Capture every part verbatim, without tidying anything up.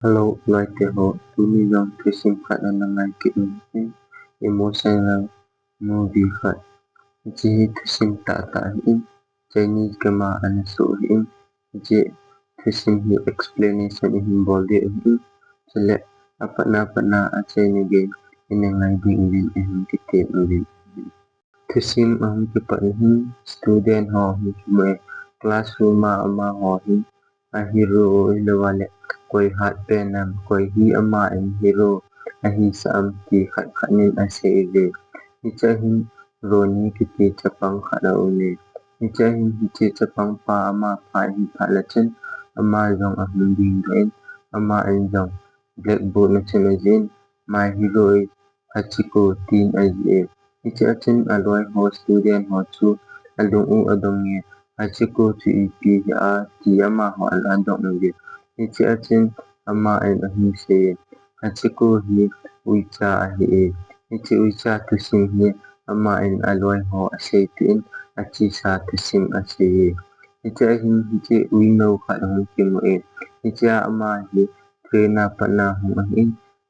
Hello, loite ho, tuni jong thusim khat ana ngai kit u hitin, emotional movie khat. Hiche hi thusim tahtah ahin, Chinese gam a ana soh ahin, hiche thusim hi explanation ihin bol diu ahin, chule apatna patna a Chinese gam ina ngai ding uvin ihin kiti uvin. Thusim ahung kipat hin student ho hung kimu e, classroom a amaho hin a hero u ahilou le koi hat pen ham, koi hi ama in hero ahi sah am ti khat khat nin asei uve. Hichea hin Ronnie kiti chapang khat aum e. Hichea hin hiche chapang pa ama pha ahi phat le chun ama jong ahung dingdoh in, ama in jong blackboard na chun ajih in, "My hero is Hachiko," tin ajih e. Hichea chun aloi ho student ho chu alung u adong e, "Hachiko chu ipi hia?" ti amaho adong uve. Hichea chun ama in ahin sei e, "Hachiko hi uicha ahi e." Hiche uicha thusim hi ama in aloi ho aseipeh in, achesa thusim asei e. Hichea hin hiche uinou khat ahung kimu e. Hichea ama hi train a patna hung ahin,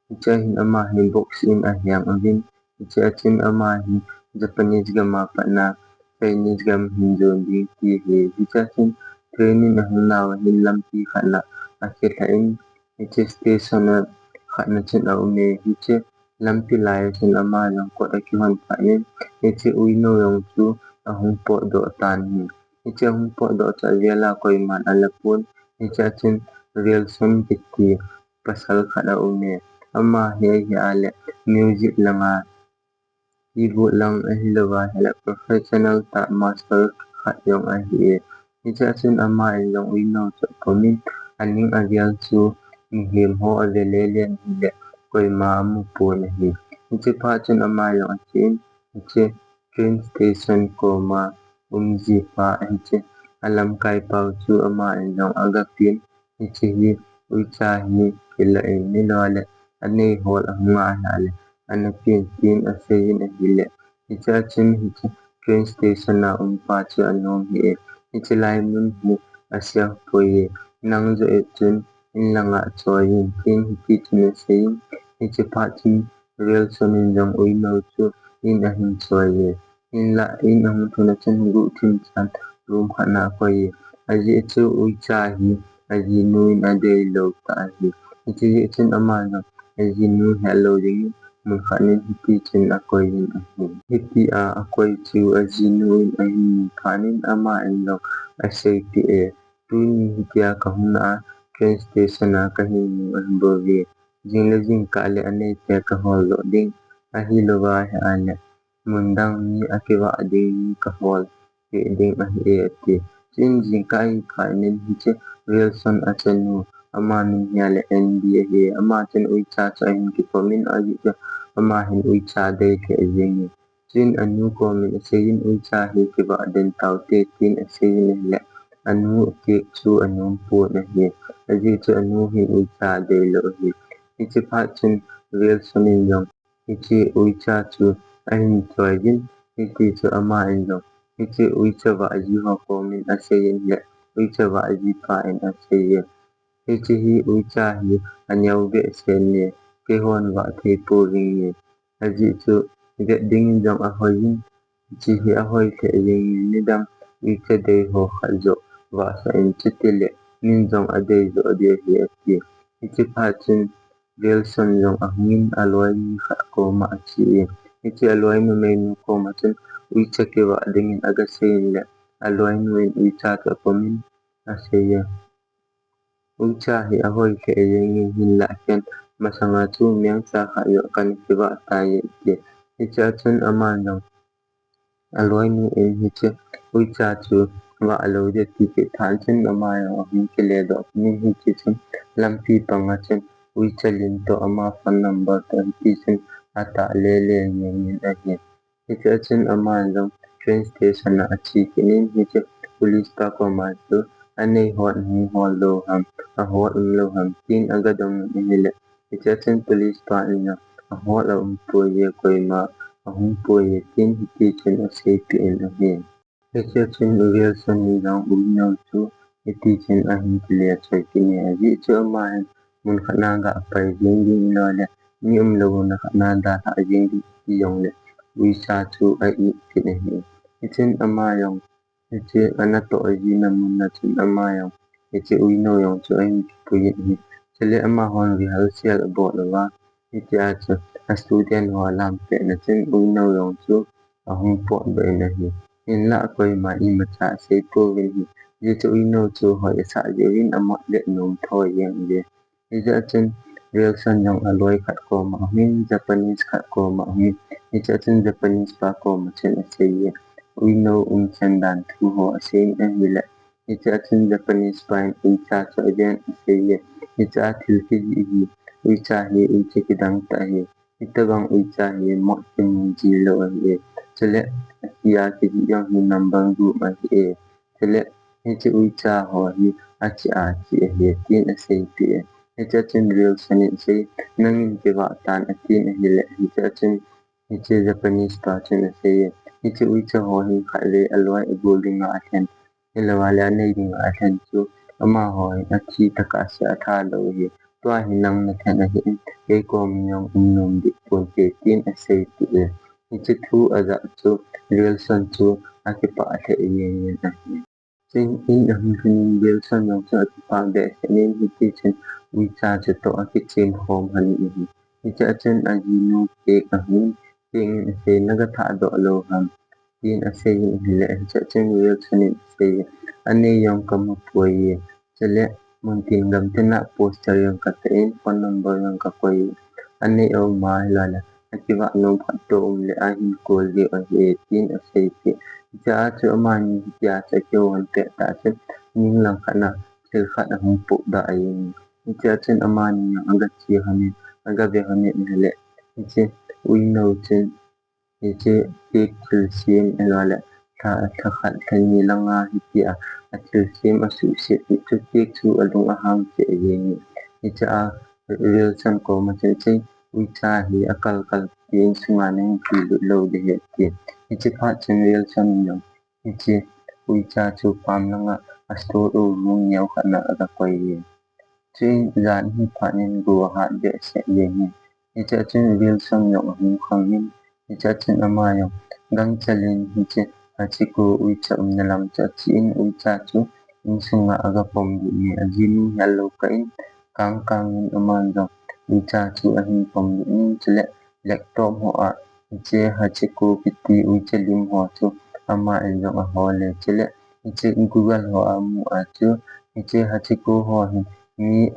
hichea hin ama hi boxing aheng uvin, hichea chun ama hi Japanese gam a patna Chinese gam hin jon ding ti ahi. Hichea chun training ahung nau ahin lampi khat na akilhah in, hiche station a khat na chun aum e. Hiche lampi lai a chun ama jong kot akihon phat in, hiche uinou jong chu ahung potdoh tan ahi. Hiche ahung potdoh chu avel a koiman ala pon, hichea chun Wilson kiti pasal khat aum e. Ama hi ahile music lang a keyboard lang ahilou a ahile professional tah master khat jong ahi e. Hichea chun ama in jong uinou chu apom in, aning avel chu mihem ho ave lele in ahile koima amu pon ahi. Hiche phat chun ama jong ache in, hiche train station koma um jipa hiche alamkai pau chu ama in jong aga pen, hiche hi uicha hi kila in, ahilou le anei hol ahung a ahile ana pen tin asei in ahile, hichea chun hiche train station a um pa chu anom ahi e. Hiche lai mun hi asia poi e, nang joh e chun in lang a choi in tin hiti chun asei in, hiche phat chun Wilson in jong uinou chu in ahin choi e. In la, in ahung lhun a chun guhthim chan room khat na akoi e. Ajeh chu uicha hi ajinu in adeilou tah ahi. Hiche jeh chun ama jong ajinu hi alou ding in mun khat nin hiti chun akoi in ahi. Hitia akoi chu ajinu in ahin mu phat in ama in jong aseipeh e, tuni hitia kahung na a train station a kahin mu ahi bouve. Jing le jingkah le anei te kahol doh ding, ahilou a ahile mun dang mi akivah ding mi kahol peh ding ahi e, ati. Chuin jingkah ahi phat in hiche Wilson achanu, ama min hi ahile Andy ahi e. Ama chun uicha chu ahin kipom in, ajeh chu ama hin uicha dei lheh jeng e. Chuin anu komin asei in, uicha hi kivah den taute tin asei in ahile, anu kek chu anom pon ahi. Ajeh chu anu hin uicha deilou ahi. Hiche phat chun Wilson in jong hiche uicha chu ahin choi in, hiti chun ama in jong hiche uicha vah ji ho komin asei in ahile, uicha vah ji pa in asei e, hiche hi uicha hi aneo behseh e, keihon vah thei pouving e. Ajeh chu vet dingin jong ahoi in, hiche hi ahoi lheh jengin, nidang uicha dei ho khat joh vahsah in, chutile min jong adei joh ding ahi, ati. Hiche phat chun Wilson jong ahungin aloinu khat koma ache in, hiche aloi numeinu koma chun uicha kivah dingin aga sei in le, aloinu in uicha chu apomin asei e, uicha hi ahoi lheh jengin, hinlah ken masanga chu mengcha khat joh kana kivah tai, ati. Hichea chun aman jong aloinu in hiche uicha chu vah lou ding ati peh phat chun ama jong ahung kile doh in, hiche chun lampi panga chun uicha lim toh ama phone number toh hiti chun atah lele jengin ahi. Hichea chun ama jong train station a ache kit in, hiche police pa koma chu anei hot hung hol lou ham, ahot um lou ham tin aga dong in ahile, hichea chun police pa in jong ahot aum poi e, koima ahung poi e tin hiti chun aseipeh in ahi. Hichea chun Wilson in jong uinou chu hiti chun ahin kile choi kit in, ajeh chu ama hin mun khat na ga pai jing ding, ahilou le mi umlou na khat na dalha jing ding ti jong le uicha chu a-it kit ahi. Hichun ama jong hiche anatoh jing na mun na chun ama jong hiche uinou jong chu ahin kipui in ahi. Chule amahon rehearsal abol uva, hitia chu a student ho alam pet na chun uinou jong chu ahung potdoh in ahi. Hinlah koima imacha asei pouvin ahi. Hiche uinou chu hoi asah jeh uvin amot le nom thoi jeng jeh. Hichea chun Wilson jong aloi khat koma ahungin, Japanese khat koma ahungin. Hichea chun Japanese pa koma chun aseiye, uinou umchan dan thu ho aseiyin ahile, hichea chun Japanese pa in uicha chu aven aseiye. Hichea thil kijih hi, uicha hi uicha kidang tah ahi. Hitobang uicha hi mot kimu ji lou ahi e. Chule athi a kijih jong hi number group ahi e. Chule hiche uicha ho hi achi achi ahi e, tin aseipeh e. Hichea chun Wilson in asei, nangin kivah tan, atin ahile, hichea chun hiche Japanese pa chun aseiye, hiche uicha ho hi khatvei aloi agol dinga alhen, ahilou le anei dinga alhen chu amaho hi athi tokah seh atha lou ahi. Tua hi nang nathen ahin, kei kom jong um nom deh ponte, tin aseipeh e. Hiche thu ajah chu Wilson chu akipah lheh jengin ahi. Chuin in ahung lhun in Wilson jong chu akipah behseh in, hitichun uicha chutoh akichem khom lhon in ahi. Hichea chun ajinu Cake ahung, Cake in asei, naga thahdoh lou ham, tin aseiyin ahile, hichea chun Wilson in aseiye, anei jong kamu poi e. Chule muntin gamtin a poster jong katah in, phone number jong kakoi e. Anei aum a, ahilou le akivah nom khat toh um le ahin call diu ahi e, tin aseipeh e. Hichea chu amani hitia chu akihou lhon pet tah chun, ning langkhat na thil khat ahung pohdoh ahi. Hichea chun amani jong agache lhon in, agave lhon in ahile, hiche uinou chun hiche Cake thilsem, ahilou le lha, lha khat lha ni langa hitia athilsem asuhset hi chu Cake chu alung ahang cheh jengin. Hichea Wilson koma chun, hiche uicha hi akal kal ti, insunga nahin pelut lou ding ahi, ati. Hiche phat chun Wilson in jong hiche uicha chu pam langa a store room neo khat na aga koi e. Chuin jan hi phat in go ahat behseh jengin. Hichea chun Wilson jong ahung khangin, hichea chun ama jong gangchel in hiche Hachiko uicha umna lam chu achen, uicha chu insunga aga pomlut in, ajinu hi alou kah in, kang kang in aman jong uicha chu ahin pomlut in, chule laptop ho a hiche Hachiko kiti uicha lim ho chu ama in jong ahol e, chule hiche Google ho a amu a chu hiche Hachiko ho hi mi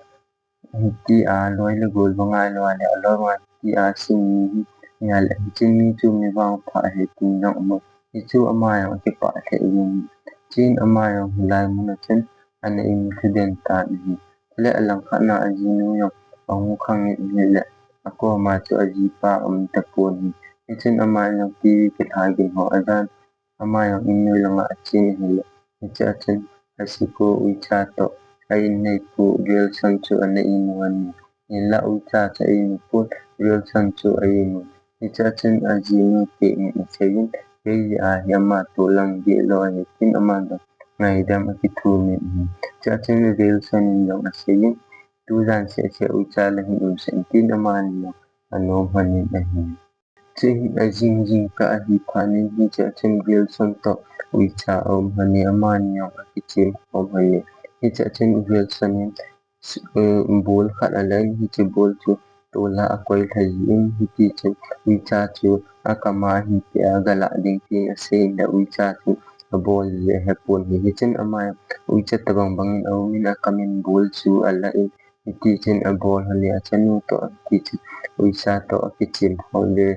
hitia loi le gol banga ahilou le aloi banga hitia sim mi hi, ahile hiche mi chu mi vangpha ahi tin jong amu. Hichu ama jong akipah lheh jengin, chuin ama jong hilai mun a chun ana imu lhu den tan ahi. Chule alangkhat na ajinu jong ahung khangin ahile, akoma chu ajipa aum tapon ahi. Hichun ama jong TV kilha gin ho ajan, ama jong innoi langa achen ahile, hichea chun Hachiko uicha toh a inneipu Wilson chu ana imu ahi. Hinlah uicha chu a imu pon, Wilson chu a imu. Hichea chun ajinu Cake in aseiyin, kei jeh a hi ama toh lang deh lou ahi, tin ama jong ngaidam akithum in ahi. Hichea chun Wilson in jong aseiyin, tujan seh seh uicha la hin um seh in, tin amani jong anom lhon in ahi. Chuin ajing jing kah ahi phat in hichea chun Wilson toh uicha aum lhon in, amani jong akichem khom lhon in. Hichea chun Wilson in, eh, ball khat alan, hiche ball chu tol'a akoi lha jin, hitichun uicha chu akam a ahin peh a, galah ding tin aseiyin, uicha chu abol ji ahepon ahi. Hichun ama uicha tabang bang in aumin, akam in ball chu alan, hitichun abol lhon in achanu toh, hitichun uicha toh akichem khom le.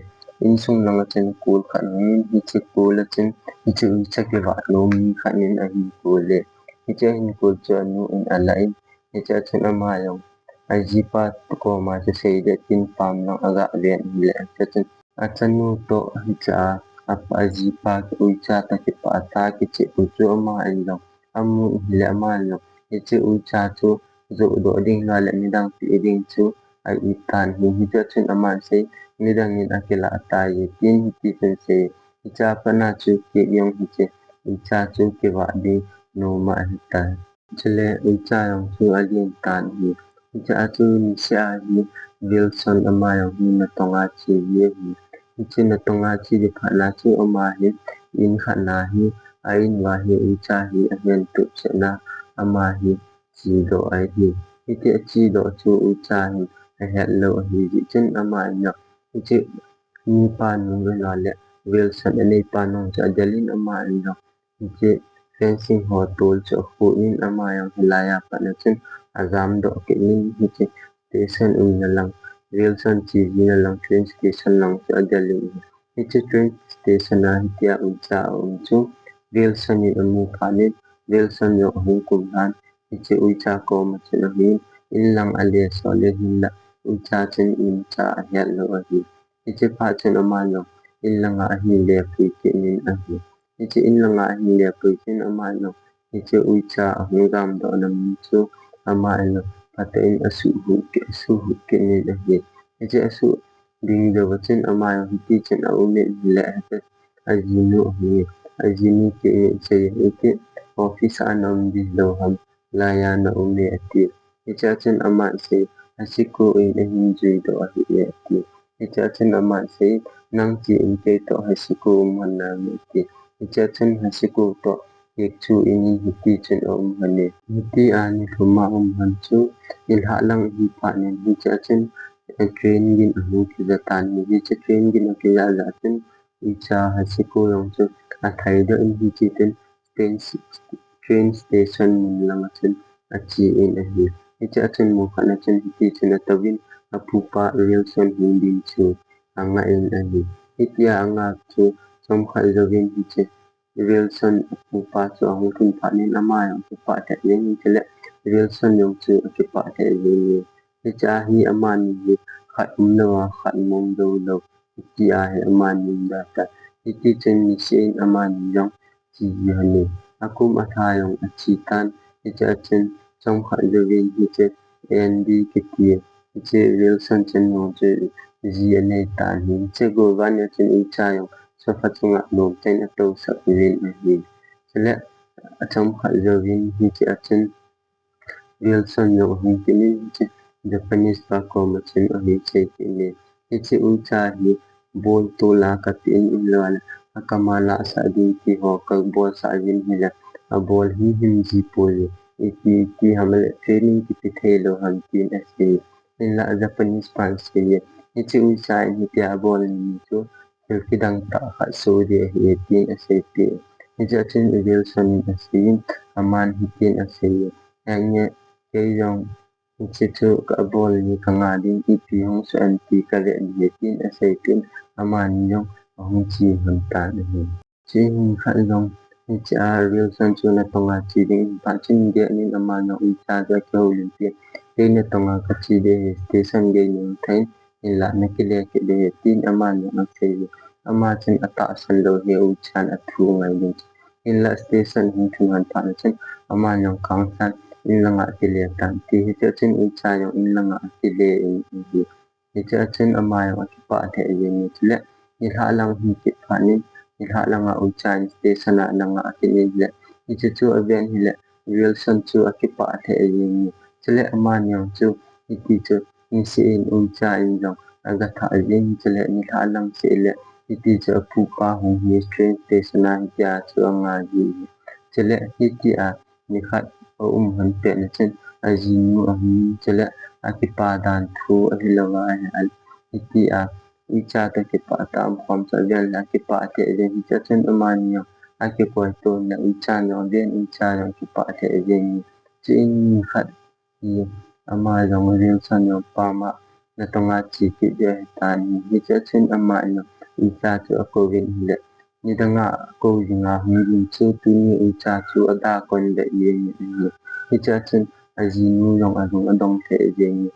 Insung langa chun call khat ahungin, hiche call a chun hiche uicha kivah nom mi khat in ahin call e. Hiche ahin call chu anu in alan, hichea chun ama jong ajipa koma chu seideh tin pam lang aga ven ahile, hichea chun achanu toh hichea, apa, ajipa uicha toh kipah tah a kichep u chu aman jong amu ahile, aman jong hiche uicha chu johdoh ding lou le midang peh ding chu a-it tan ahi. Hichea chun aman asei, midang in akilah tai tin, hitichun asei, hichea pat a chu Cake jong hiche uicha chu kivah ding nom ahitai. Chule uicha jong chu alen tan ahi. Hiche a chu niseh a hi Wilson ama jong hi natong a che ji ahi. Hiche natong a che ji phat na chu ama hi in khat na hi, a in uva hi uicha hi ahin tup sena ama hi chedoh ahi. Hitia chedoh chu uicha hin ahet lou ahi jeh chun ama in jong hiche nupa nung le Wilson aneipa nung chu adel in ama in jong hiche fencing ho tol chu akhu in ama jong hilai a pat na chun ajam doh kit in hiche station umna lang, Wilson che jina lang train station lang chu adel in. Hiche train station a hitia uicha aum chu Wilson in amu phat in Wilson jong ahung kum lhan hiche uicha koma chun ahin, in lang ale sol in hinlah uicha chun imacha ahet lou ahi. Hiche phat chun ama jong in langa ahin lepui kit in ahi. Hiche in langa ahin lepui kit in ama jong hiche uicha ahung jamdoh na mun chu ama jong phatah in asuh huh kit, asuh huh kit in ahi. Hiche asuh ding jou a chun ama jong hiti chun aum in ahile hiche ajinu ahung in, ajinu kit in asei, iti office a na um ding lou ham, lai a na um e ati. Hichea chun aman asei, Hachiko in ahin juidoh ahi e ati. Hichea chun aman asei, nang che in kei toh Hachiko um lhon nam ati. Hichea chun Hachiko toh kikchu in in hiti chun aum lhon e. Hitia nilhum a aum lhon chu nilhah lang ahi phat in hichea chun train gin ahung kija tan ahi. Hiche train gin akija jeh chun uicha Hachiko jong chu athaidoh in hiche tin train, train station mun langa chun ache in ahi. Hichea chun mun khat na chun hiti chun atouvin apupa Wilson hung ding chu angah in ahi. Hitia angah chu chomkhat jouvin hiche Wilson apupa chu ahung lhun phat in ama jong akipah lheh jeng in chule Wilson jong chu akipah lheh jeng in. Hichea hi amani hi khat umlou a khat mong jou lou. Hitia hi amani um da tan. Hiti chun niseh in amani jong che ji lhon e. Akum alha jong ache tan. Hichea chun chomkhat jouvin hiche Andy kiti hiche Wilson chanu chu ji anei tan ahi. Hiche gova nia chun uicha jong sofa chunga lom tah in atousah uvin ahi. Chule achomkhat jouvin hichea chun Wilson jong ahung kit in hiche Japanese pa koma chun ahin sei kit in, hiche uicha hi ball tol a kape in, in lou le akam a lahsah ding ti ho kabolsah jin hile abol himhim ji poi, iti, iti ham le training kipe thei lou ham tin asei. Hinlah Japanese pan asei e, hiche uicha in hitia abol ni chu thil kidang tah khat soh ding ahi tin aseipeh. Hichea chun Wilson in asei in aman hitin asei e, Henge, kei jong hiche chu ka bol ni ka nga ding, ipi hung soh em ti ka vet ding ahi tin asei tin amani jong ahung che lhon tan ahi. Chuin nikhat jong hichea Wilson chu natong a che ding ahi phat chun gate in aman jong uicha chu akihoulim peh in, kei natong a kache ding ahi, station gei nung thei in, hinlah nakile kit ding ahi tin aman jong asei e. Ama chun atahsan lou ahi, uicha in athu ngai ding chu. Hinlah station hung lhun lhon phat na chun aman jong kangsan in langa akile tan ahi. Hichea chun uicha jong in langa akile in ahi. Hichea chun ama jong akipah lheh jeng in chule nilhah lang ahi kit phat in, nilhah langa uicha in station a ana ngah kit in le hiche chu aven hile Wilson chu akipah lheh jeng in chule amani jong chu hiti chu niseh in uicha in jong aga thah jeng in chule nilhah lang seh le hiti chu apupa hung hi train station a hitia chu anga ji. Chule hitia nikhat aum lhon pet na chun ajinu ahung in chule akipa dan thu ahilou va ahi, hitia uicha toh kipah tah a um khom chu aven le akipah lheh jeng in, hichea chun amani jong akikoi to in le uicha jong aven, uicha jong akipah lheh jeng in. Chuin nikhat hi ama jong Wilson jong pama natong a che kit ding ahi tan ahi. Hichea chun ama in jong uicha chu akouvin ahile, nidang a akou jing a hung ding chu tuni uicha chu ada kon lheh jeng in ahi. Hichea chun ajinu jong alung adong lheh jeng in.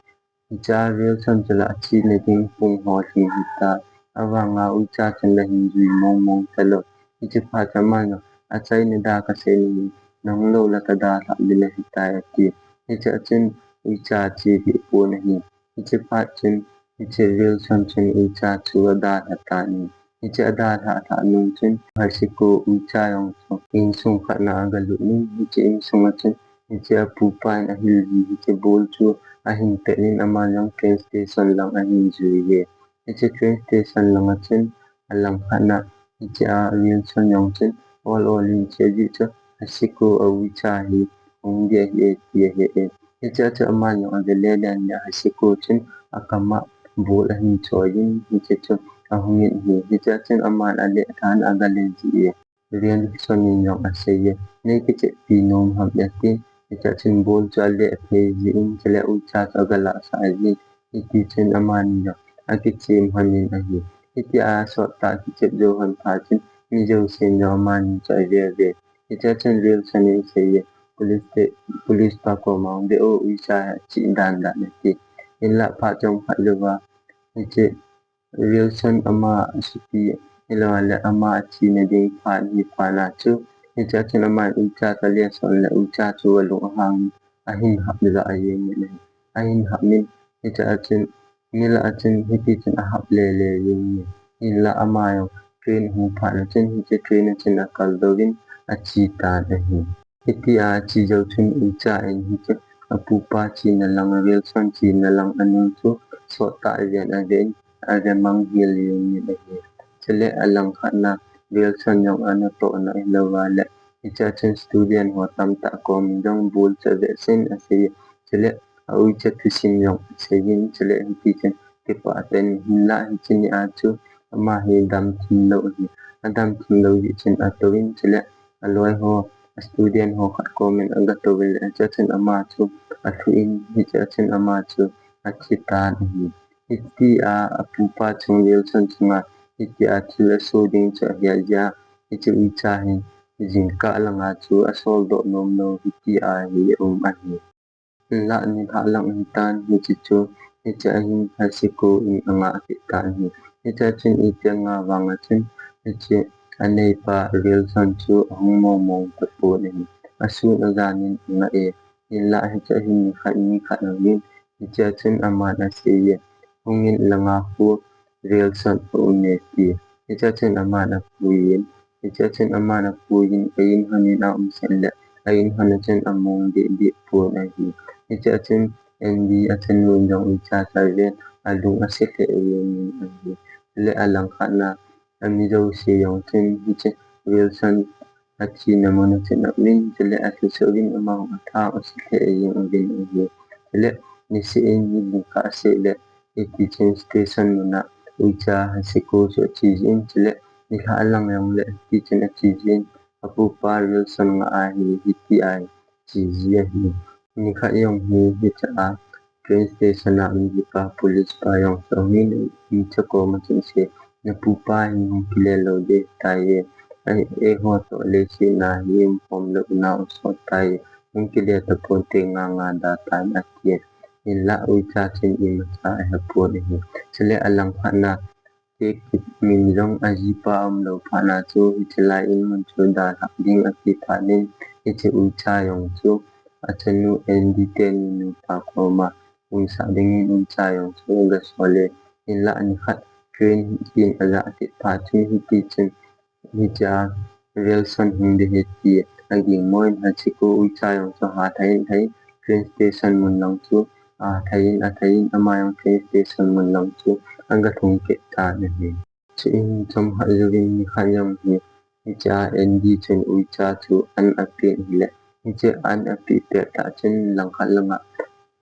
Hichea Wilson chu la achena ding pung ho lhing hita. Avanga uicha chun la hin jui mong mong talou. Hiche phat chun ama jong achaina da kasei nahi, nahung lou la kadalhah ding ahitai ati. Hichea chun uicha che ding apon ahi. Hiche phat chun hiche Wilson chun uicha chu adalha tan ahi. Hiche adalhah lhah nung chun Hachiko uicha jong chu insung khat na agalut in, hiche insung a chun hiche apupa in ahil ji hiche ball chu ahin tet in ama jong train station lang ahin jui e. Hiche train station lang a chun alangkhat na hiche a Wilson jong chun ol ol in che ji chu Hachiko a uicha hi hung ding ahi e ti ahe e. Hiche a chu ama jong ave le le in Hachiko chun akam a ball ahin choi in hiche chu ahung in ahi. Hiche a chun aman ale than aga le ji e. Wilson in jong asei e, nei kichepi nom ham e ati. Hiche a chun ball chu ale phei ji in chule uicha chu aga lasah ji. Hiti chun amani jong akichem lhon in ahi. Hiti a sot tah kichep jou lhon phat chun mi jousen jong amani chu ave ave. Hiche a chun Wilson in asei e, police te, police pa koma ve o, uicha chih dan dan ati. Hinlah phat chomkhat louva hiche Wilson ama asuti, hilou le ama achena ding phat hi phat na chu, hiche a chun aman uicha chu ale son le uicha chu alung ahang in ahin hap jah jeng in ahi. Ahin hap in hiche a chun, milah a chun hiti chun ahap le le jeng in ahi. Hinlah ama jong train ahung phat na chun hiche train a chun akal doh in ache tan ahi. Hiti a ache jou chun uicha in hiche apupa chena lang, Wilson chena lang anung chu sot tah ven ave in, ave mang hel jeng in ahi. Chule alangkhat na Wilson jong ana toh na hilou le, hiche a chun student ho tamtah kom in jong ball chu ave sen asei. Chule a uicha thusim jong asei in, chule hiti chun kipah tah in hinlah hiche ni a chu ama hi dam thim lou ahi. Adam thim lou jeh chun atou in, chule aloi ho, a student ho khat kom in aga tou in le, hiche a chun ama chu athu in, hiche a chun ama chu athi tan ahi. Hiti a apupa chung Wilson chunga hiti a thil aso ding chu ahe jeh a, hiche uicha hi jingkah lang a chu asol doh nom lou hiti a hi um ahi. Hinlah nilhah lang ahi tan, hiche chu, hiche a hin Hachiko in anga kit tan ahi. Hiche a chun iti anga vang a chun, hiche aneipa Wilson chu ahung mong mong tapon ahi. Asun ajan in anga e. Hinlah hiche a hin nikhat, nikhat ahung in, hiche a chun aman asei e, hung in, langa khu Wilson aum e ti. Hiche a chun aman apui in, hiche a chun aman apui in, a in hon in aum sen le, a in hon a chun among deh deh pon ahi. Hiche a chun Andy achanu in jong uicha chu aven, alung ase lheh jeng in ahi. Le alangkhat na, ami jouse jong chun hiche Wilson athina mun a chun aum in, chule alhusoh uvin amahon athang ase lheh jeng uvin ahi. Chule niseh in ni lingkah seh le, hiti chun station mun a uicha Hachiko chu ache jin, chule nilhah lang jong le hiti chun ache jin, apupa Wilson nga a hi hiti a che ji ahi. Nikhat jong hi hiche a train station a um jipa police pa jong chu ahung in, hiche koma chun asei, napupa hi hung kile lou ding ahitai e. Ai, eiho toh leiset a hi um khom lou nau sot tai e. Hung kile tapon te nga nga da tan ati e. Hinlah uicha chun imacha ahepon ahi. Chule alangkhat na Kate kit min jong ajipa aum lou phat na chu, hiche lai in mun chu dalhah ding ati phat in, hiche uicha jong chu achanu Andy teni nupa koma umsah ding in uicha jong chu aga sol e. Hinlah nikhat train in ajah kit phat chun hiti chun, hiche a Wilson hung ding ahi ti aging mo in, Hachiko uicha jong chu athei in thei in train station mun lang chu athei in, athei in ama jong train station mun lang chu aga lhung kit tan ahi. Chuin chomkhat jouvin nikhat jong hi, hiche a Andy chun uicha chu an apeh in ahile, hiche an apeh pet tah chun langkhat lang a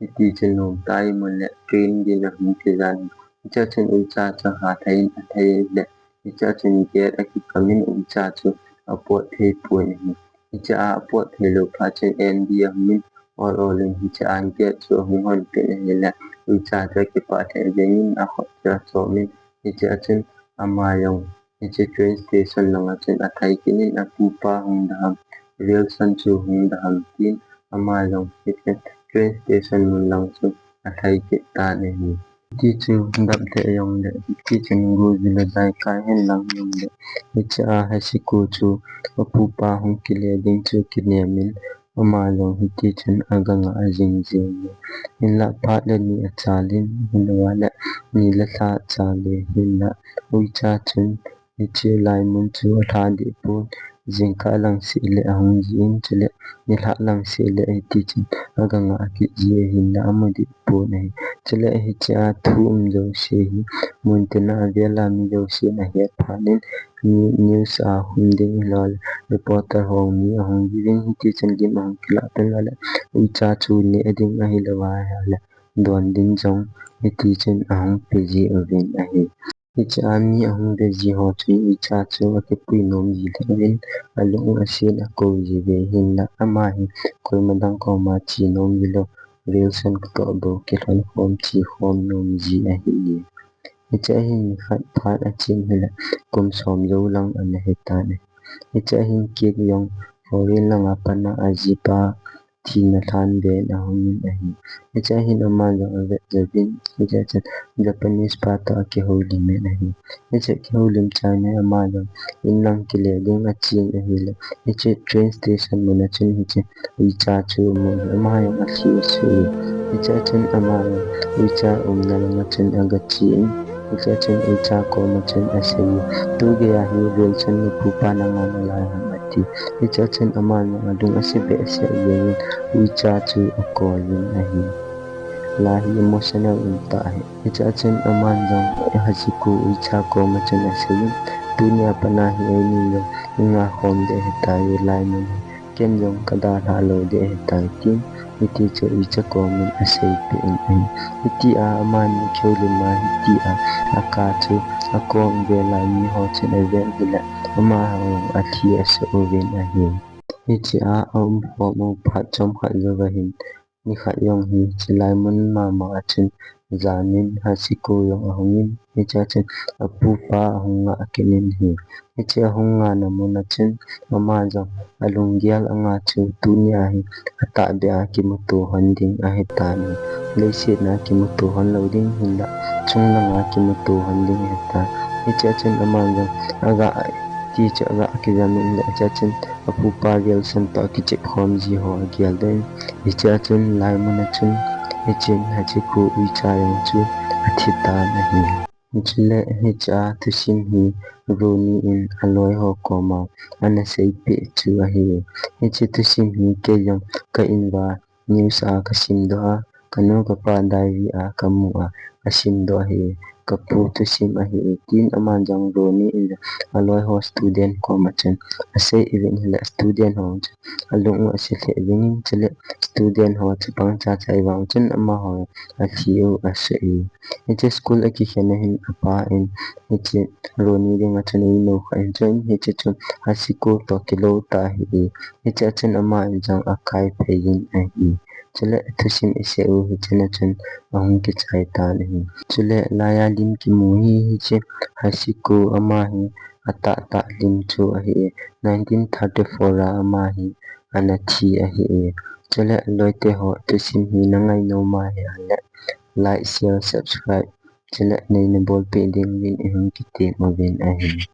hiti chun nomtah in mun le train din ahung kijan. Hiche a chun uicha chu athei in, athei in ahile, hiche a chun gate akikam in uicha chu apot thei pon ahi. Hiche a apot thei lou phat chun Andy ahung in ol ol in hiche a gate chu ahung hon peh in ahile, uicha chu akipah lheh jeng in akhut chu achom in, hiche a chun ama jong hiche train station lang a chun athai kit in apupa hung da ham, Wilson chu hung da ham tin ama jong hiche train station mun lang chu athai kit tan ahi. Hiti chu dap lheh jong le, hiti chun go ji le jaikai hen lang jong le, hiche a Hachiko chu apupa hung kile ding chu kinem in, ama jong hiti chun aga ngah jing jing e. Hinlah phat le ni achal in, hinlah le ni le lha achal e, hinlah uicha chun hiche lai mun chu alha deh pon, jingkah lang seh le ahung jin, chule nilhah lang seh le hiti chun aga ngah kit ji ahin la amu deh pon ahi. Chule hiche a thu um jouse hi muntina avel a mi jousen ahet phat in, news a hung ding hilou le reporter ho mi ahung ji uvin, hiti chun lim ahung kilah pen le uicha chu neh ding ahilou va ahile don ding jong hiti chun ahung pe ji uvin ahi. Hiche a mi ahung ve ji ho chun uicha chu akipui nom ji lheh uvin, alung asen akou ji uve, hinla ama hi koima dang koma che nom ji lou, Wilson toh bou kilhon khom che khom nom ji ahi. Hiche a hin nikhat phat achen hile kum som jou lang ana hitan ahi. Hiche a hin cake jong foreign langa pat a ajipa thina lhan ven ahung in ahi. Hiche a hin ama jong avet jouvin, hiche a chun Japanese pa toh akihoulim in ahi. Hiche a kihoulim chai in ama jong in lang kile ding achen ahile, hiche train station mun a chun hiche uicha chu amu in ama jong alhi asuh e. Hiche a chun ama jong uicha umna langa chun aga che in, hiche a chun uicha koma chun asei e, tugei a hi Wilson napupa nanga nalai ham ati. Hiche a chun ama jong alung ase behseh jengin uicha chu akoi in ahi. La hi emotional um tah ahi. Hiche a chun aman jong Hachiko uicha koma chun asei in, tuni a pat a hi eini jong inga khom ding ahitai, hilai mun hi ken jong kadalhah lou ding ahitai tin, hiti chu uicha komin aseipeh in ahi. Hitia amani kihoulim a hitia akah chu akom vel a miho chun avet hile amaho jong alhi asuh uvin ahi. Hiche a aum khom u phat chomkhat jouva hin nikhat jong hi chulai mun mama a chun janin Hachiko jong ahung in, hiche a chun apupa ahung ngah kit in ahi. Hiche ahung ngahna mun a chun ama jong alunggel anga chu tunia hi atahbeh a kimuto lhon ding ahitan ahi. Leiset a kimuto lhon lou ding hinla chunglang a kimuto lhon ding ahitan. Hiche a chun ama jong aga ti chu aga kijam in le, hiche a chun apupa Wilson toh akichep khom ji ho agel doh in, hiche a chun lai mun a chun hichun Hachiko uicha jong chu athi tan ahi. Chule hiche a thusim hi Ronnie in aloi ho koma ana seipeh chu ahi. Hiche thusim hi kei jong ka in uva news a kasim doh a, kanu kapa diary a kamu a, kasim doh ahi. Kapu thusim ahi e tin aman jong Ronnie in aloi ho student koma chun asei uvin hile student ho chun alung u ase lheh uvin, chule student ho chapang chacha ahivang chun amaho alhi u ase e. Hiche school akikhen a hin apa in hiche Ronnie dinga chun einu khat ahin chun hiche chu Hachiko toh kilou tah ahi e. Hiche a chun ama in jong akai phei in ahi. Chule thusim isei u hiche na chun ahung kichai tan ahi. Chule laiya lim kimu hi hiche Hachiko ama hi atahtah lim chu ahi e. Nineteen thirty-four a ama hi ana thi ahi e. Chule loite ho thusim hi nangai nom ahile like, share, subscribe chule neina bolpeh ding uvin ihung kitem uvin ahi.